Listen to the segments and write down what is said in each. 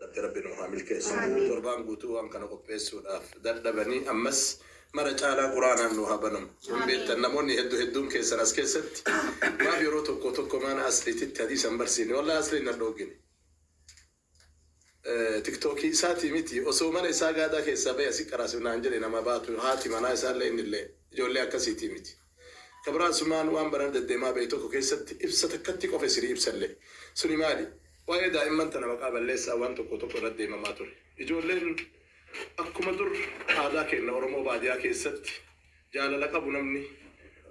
Irratti Rabbi nu haa milkeessu. Torbaan guutuu waan kana qopheessuudhaaf dadhabanii ammas mara caalaa Quraanaan nu haa banamu. Hin beektan, namoonni heddu hedduun keessan as keessatti maaf yeroo tokko tokko maana Asliititti hadiisa hin barsiifne? Wallahi Asliin nan dhoogine. Tiktookii isaatii miti, osoo mana isaa gaadaa keessaa bahe asi qaraasif naan jedhe nama baatu, haati manaa isaallee innillee ijoollee akkasiitii miti. Ka biraa asumaan waan barana deddeemaa bahe tokko keessatti ibsa takkatti qofa isinii ibsallee. Suni maali? Waa'ee daa'imman tana maqaa balleessaa waan tokko tokko irra deemamaa ture. Ijoolleen akkuma dur aadaa keenna Oromoo baadiyaa keessatti jaalala qabu namni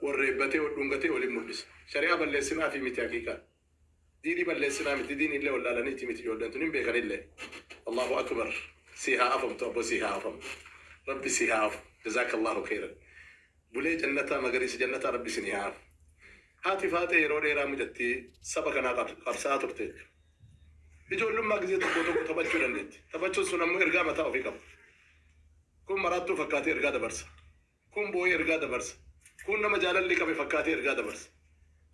wal reebbatee wal dhungatee waliin mul'isa. Shari'aa balleessinaafii miti haqiiqaan. Diinii balleessinaa miti, diiniillee wallaalaniitii miti, ijoolleen tun hin beekanillee. Allahu akbar, sii haa afamtu abbo, sii haa afamtu. Rabbi sii haa afu. Jazaakallahu kheyran. Bulee jannataa, magariisa jannataa Rabbi isinii haa afu. Haati Faaxee yeroo dheeraa mucattii saba kanaa qabsa'aa turteetti. Ijoollummaa gizee tokko tokko taphachuu dandeetti. Taphachuun sun ammoo ergaa mataa ofii qaba. Kun maraattuu fakkaatee ergaa dabarsa. Kun boo'ee ergaa dabarsa. Kun nama jaalalli qabe fakkaatee ergaa dabarsa.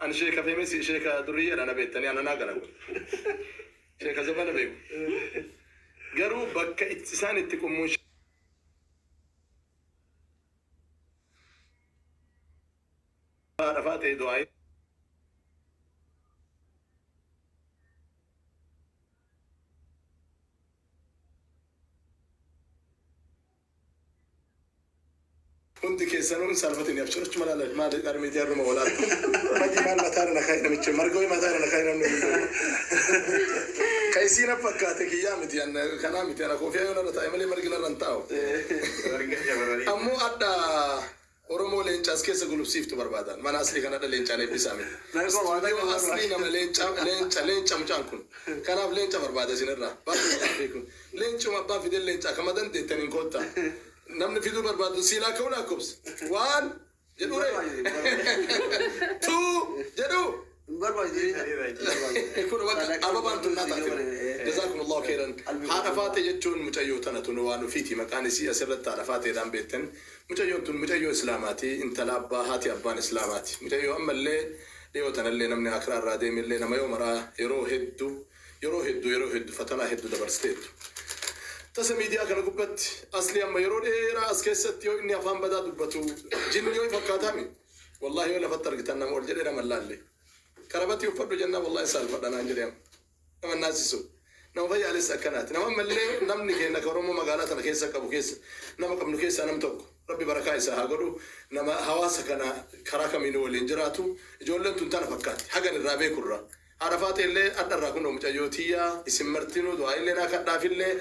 Ani sheeka feemesi, sheeka durriyyeedha, na beektanii, ana naa gala kun. Sheeka zabana beeku. Garuu bakka isaan itti qummuun Haadha Faaxee du'aa'ii Hundi keessanuu hin saalfatini, abshir, achuma laala. Maali qara miidiyaa irruma walaala Madii maal mataa irra na kaa'i, namichi marga wayii mataa irra na kaa'i. Namni hunduu ka isii na fakkaate kiyyaa miti, an kanaa miti, ana koofiyaa yoo narra taa'e malee margi narra hin taa'u. Ammoo adha Oromoo leenca as keessa gulufsiiftu barbaadan. Mana Aslii kana hadha leencaan eebbisaa mee. Studio Aslii nama leenca, leenca, leenca mucaan kun. Kanaaf leenca barbaada isinirraa. Barakallahu fiikum. Leencuma abbaan fideen leenca kama dandeettaniin koottaa. Namni fiduu barbaadu siilaa ka'u laakkobsa. One jedhu ree. Two jedhu. Hin barbaachisu. Kun bakka ababaan tun naa taate. Jazakumullahu khairan. Haadha Faaxee jechuun mucayyoo tana tun waan ofiiti, maqaan isii asirratti haadha Faaxeedhaan beektan. Mucayyoon tun mucayyoo Islaamaati. Intala abbaa haati abbaan Islaamaati. Mucayyoo ammallee dhiyoo tanallee namni aakiraa irraa deemellee nama yoo maraa yeroo heddu yeroo heddu yeroo heddu fatanaa heddu dabarsiteettu. Tasa miidiyaa kana gubbatti Aslii amma yeroo dheeraa as keessatti yoo inni afaan badaa dubbatu jinni yoo fakkaataami. Wallahi yoo lafatti argitan nama ol jedhee nama hin laalle. Karabatii uffadhu jennaan wallahi saalfadha naan jedhe amma. Nama hin naasisu. Nama fayyaalessa akkanaati. Nama ammallee namni keenya ka Oromoo magaalaa tana keessa qabu keessa nama qabnu keessaa nam tokko. Rabbi barakaa isaa haa godhu. Nama hawaasa kana karaa kamiinuu waliin jiraatu. Ijoolleen tun tana fakkaatti. Hagan irraa beeku irraa. Haadha Faaxee illee hadha irraa kunoo mucayyoo tiyyaa isin martinuu du'aa illee naa kadhaafillee,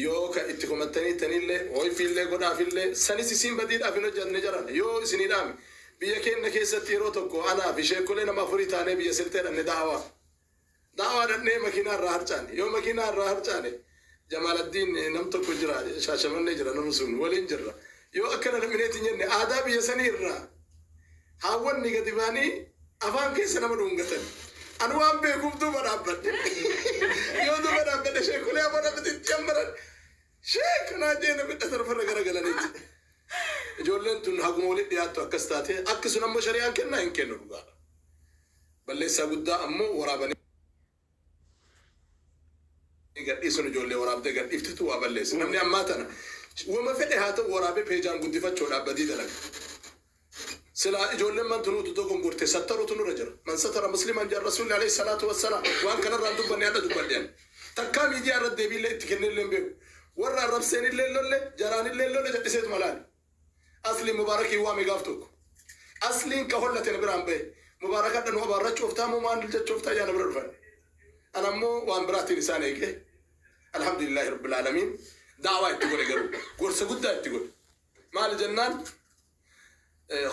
yoo ka itti komattaniittanillee hoyfiillee godhaafillee, sanis isiin badiidhaaf hin hojjanne jaran yoo isinii dhaame. Biyya keenna keessatti yeroo tokko anaa fi sheekkolee nama afurii taanee biyya Silxee dhanne da'awaa. Da'awaa dhannee makiinaa irraa harcaane. Yoo makiinaa irraa harcaane Jamaaladdiin nam tokko jira, Shaashamannee jira, namni sun waliin jirra. Yoo akkana nam'ineetiin jenne, aadaa biyya sanii irraa haawwanni gadi ba'anii afaan keessa nama dhungatan. Ani waan beekuuf duuba dhaabbadhe. Yoo duuba dhaabbadhe sheekolee afaan itti jammaran. Sheek naa jee namni dhatarfarra gara galaniiti. Ijoolleen tun haguma walitti dhiyaattu akkas taate, akki sun ammoo shari'aan kennaa hin kennu dhugaadha. Balleessaa guddaa ammoo waraabanii gadhiisuun, ijoollee waraabdee gadhiiftetu waa balleessa. Namni ammaa tana wama fedhe haa ta'u waraabee peejaan guddifachuudhaaf badii dalaga. Silaa ijoolleen mantunuutu dogongorte sattaruutu nurra jira. Man satara musliman jedhan Rasuulli alayhi salaatu wassalaam. Waan kanarraan dubbanne hadha dubbadhe ani. Takkaa miidiyaa irratti deebiillee itti kennellee hin beeku. Warra arrabseenillee lolle, jaraanillee lolle, jedhiseetuma laale. Asliin Mubaarakii waame gaaf tokko. Asliin ka hollate na biraan bahe. Mubaarakadha nu abaarrachuuf taamoo maal jechuuf taayyaa na bira dhufan. Ana ammoo waan biraatiin isaan eege. Alhamdulillahi rabbil aalamiin. Daawaa itti godhe, garuu gorsa guddaa itti godhe. Maali jennaan,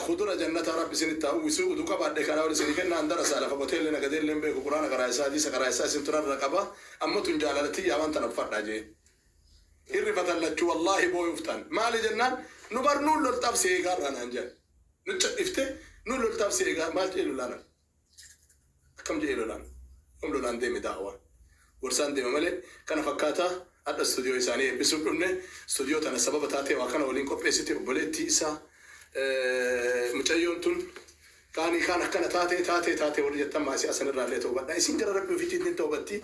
kudura jannataa Rabbi isinitti haa uwwisu, uduu qabaadhe kanaa ol isinii kenna, an darasaa lafa qoteellee nagadeellee hin beeku, Quraana qaraa isaa, hadiisa qaraa isaa isin tunarra qaba, ammoo tun jaalala tiyyaa waan tana uffadhaa jee. Hirrifatan lachuu, wallaahi booyuuf ta'an. Maali jennaan, nu bar nuun loltaaf si eegaarraa naan jedhan. Nu cadhifte nuun loltaaf si eegaa, maal jedhee lolaanan? Akkam jedhee lolaan? Akkam lolaan deeme? Daawaa gorsaan deema malee. Kana fakkaataa hadha stuudiyoo isaanii eebbisuuf dhufne. Stuudiyoo tana sababa taatee waa kana waliin qopheessite obboleettii isaa. Mucayyoon tun kaanii kaan akkana taatee taatee taatee warri jettan maasii asanirraa illee toobadha. Isin gara Rabbi ofiitiin toobatti,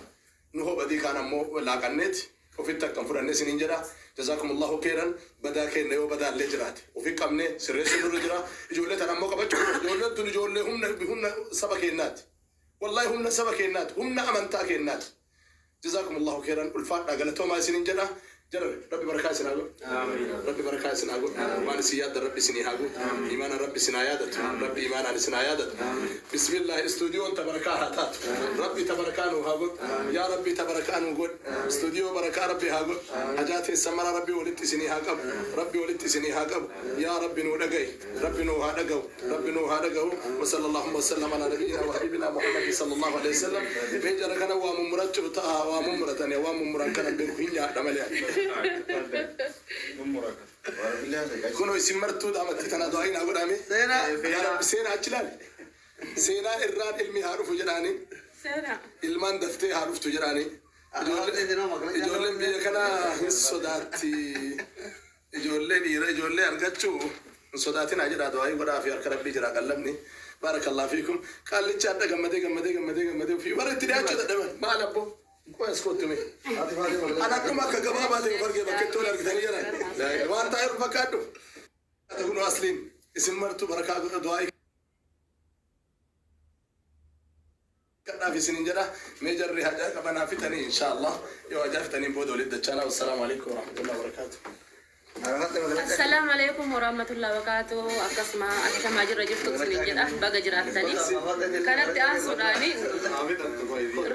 nu hoo badii kaan ammoo laaqanneeti. Ofitti akkam fudhanne isiniin jedha. Jazaakumullahu khairan. Badaa keenya yoo badaallee jiraate ofi qabne sirreessuu nurra jira. Ijoollee tana ammoo qabachuu, ijoolleen tun ijoollee humna saba keenyaati. Wallahi humna saba keenyaati, humna amantaa keenyaati. Jazaakumullahu khairan, ulfaadhaa, galatoomaa isiniin jedha. Jarare, Rabbi barakaa isin haa godhu. Rabbi barakaa isin haa godhu. Waan isin yaaddan Rabbi isinii haa guutu. Imaanaan Rabbi isin haa yaadatu. Rabbi imaanaan isin haa yaadatu. Bismillah, istuudiyoon ta barakaa haa taatu. Rabbi ta barakaa nuu haa godhu. Yaa Rabbi, ta barakaa nuu godhu. Istuudiyoo barakaa Rabbi haa godhu. Hajaa teessan mara Rabbi walitti isinii haa qabu. Rabbi walitti isinii haa qabu. Yaa Rabbi, nuu dhagahi. Rabbi nuu haa dhagahu. Rabbi nuu haa dhagahu. وصلى الله وسلم على نبينا وحبيبنا محمد صلى الله عليه وسلم. Mee jara kana waa mummurachuu ta'a, waa mummuratanii, waa mummuran kana beeku hin nyaadha malee. Kunoo isin martuu amantii tanaa du'aa naa godhame. Seenaa. Yaa Rabbi, seenaa achi ilaali. Seenaa irraan ilmi haa dhufu jedhaani. Seenaa. Ilmaan daftee haa dhuftu jedhaani. Ijoolleen biyya kanaa hin sodaatti. Ijoollee dhiira, ijoollee argachuu hin sodaatinaa jedhaa, du'aa godhaa fi harka Rabbii jira qallamni. Barakallahu fiikum. Qaallichi adda gammadee gammadee gammadee gammadee ofii bara itti dhiyaachuu dadhaban. Maal abbo? Qoy, as kottu mee. Ani akkuma akka gabaabaa ta'e of argee bakka itti wal argitanii jiran. Waan taa'eeru fakkaadhu. Kun asliin isin martuu barakaa du'aa kadhaaf isinin jedha. Mee jarri hajaa qabanaa fixanii, inshallah yoo hajaa fixaniin booda walitti dachaanaa. Wassalaamu alaikum warahmatullahi wabarakatuh. Assalaamu alaikum warahmatullahi wabarakatuh. Akkasuma akkamaa jirra jirtu isinin jedha. Baga jiraattanii. Kanatti aansuudhaani,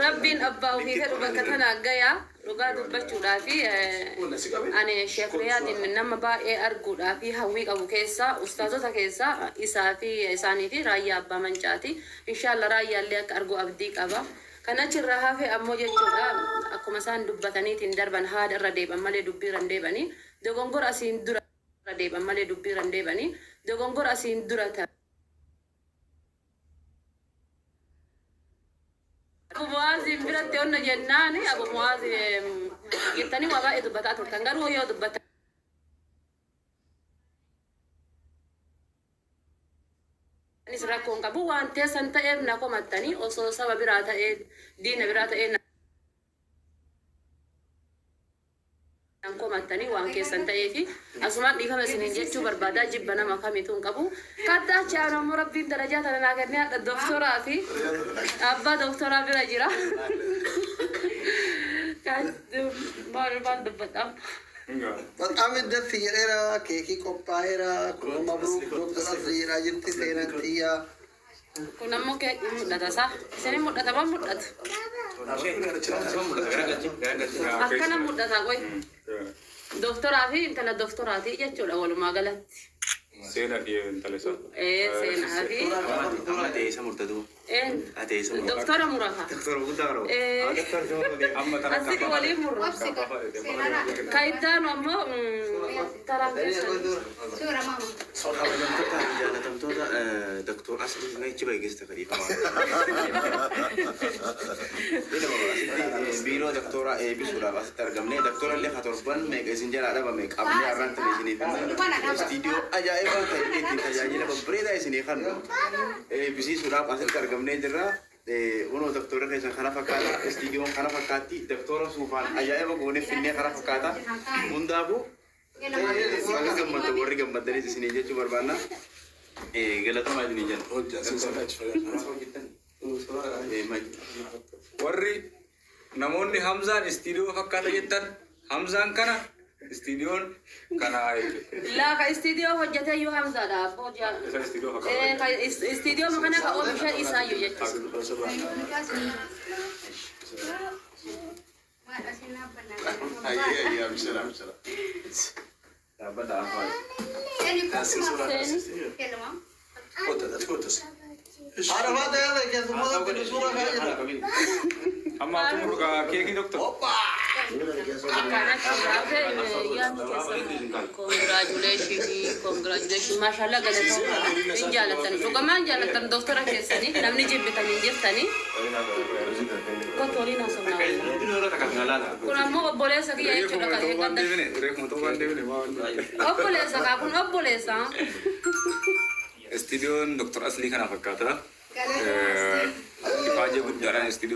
Rabbiin abbaa ofii fedhu bakka tanaan gayaa. Dhugaa dubbachuudhaa fi ani Sheekh Riyaatiin nama baay'ee arguudhaa fi hawwii qabu keessaa, ustaazota keessaa isaa fi isaanii fi Raayyaa Abbaa Mancaati. Inshallah Raayyaallee akka argu abdii qaba. Kan achirraa hafe ammoo jechuudha, akkuma isaan dubbataniitiin darban, haada irra deeban malee dubbii irra hin deebanii. Dogongora asiin dura irra deeban malee dubbii irra hin deebanii. Dogongora asiin dura ta'e. Abu Mu'aaziin biratti onna jennaan, Abu Mu'aaz jettanii waa baay'ee dubbataa turtan, garuu yoo dubbatan anis rakkoon qabu. Waan teessan ta'eef na komattanii, osoo saba biraa ta'ee, diina biraa ta'ee nan komattanii. Waan keessan ta'eefi asumaan dhiifama isiniin jechuu barbaadaa. Jibba nama kamiitu hin qabu. Kadda achi aanu ammoo Rabbiin darajaa tana naa kennee hadha doktoraa fi abbaa doktoraa bira jira. Maal maal dubbadha? በጣም ደስ jedheera, keekii qophaa'eera. Kun mabruuk Dooktar Asli jedhaa jirti seenaan xiyyaa. Kun ammoo keekii mul'ata isaa. Isin mul'ata moo mul'atu? Akkana mul'ata qoy. Doktoraa fi intala doktoraati jechuudha walumaa galatti. Seenaa fi intala isaa. Ee, seenaa fi Amma ta'e murtatu. Een Ate isa murtatu. Doktora murata. Doktora guddaa qaba. Ee. Amma tana Asii waliin murra. Kan itti aanu ammoo taraan keessan. Kabajamtoota fi jaalatamtoota Doktor Asli meechi baay'eessa kadiifamaa. Biiroo doktora eebisuudhaaf asitti argamne. Doktora illee haa torban meeqa isin jalaa dhabame qabnee har'aan tana isiniif istiidiyoo ajaa'ibaa ta'e ittiin tajaajila babbareedaa isinii kennu eebbisiisuudhaaf asitti argamnee jirra. Kunoo doktora keessan kana fakkaata, istiidiyoon kana fakkaatti, doktora suufaan ajaa'iba goonee finnee kana fakkaata. Hundaafuu baga gammadda, warri gammaddanis isinii jechuu barbaanna. Galatamaa isinii jenna. Hojjaa siin sodaachisa. Warri namoonni Hamzaan istiidiyoo fakkaata jettan, Hamzaan kana, istiidiyoon kana jechuudha. Laa, ka istiidiyoo hojjetee iyyuu Hamzaadha. Abboo Isa istiidiyoo Ee, fakkaata. ka istiidiyoo kana ka oomisha isaayyuu jechuudha. Ayyee ayyee, abshira abshira. Dhaabbata afaan. Kottas, ati kottas. Haadha faata yaada keessummoota kun suuraa ka'aa jira. Amma xumuru keekii doktor. Kan achirraa hafe yaadni keessan congratulationii, congratulationii, maashaallah, galatooma. Hin jaalattan, dhugamaan jaalattan doktora keessanii, namni jibbitan hin jirtanii. Kottu, waliin haasofnaa. Kun ammoo obboleessa kiyya jechuudha kan Reefuma eeggadda. deebine, reefuma toobaan deebine maal. Obboleessa kaa, kun obboleessa. Istiidiyoon Doktor Aslii kana fakkaata. Ifaajee guddaadhaan istiidiyoo.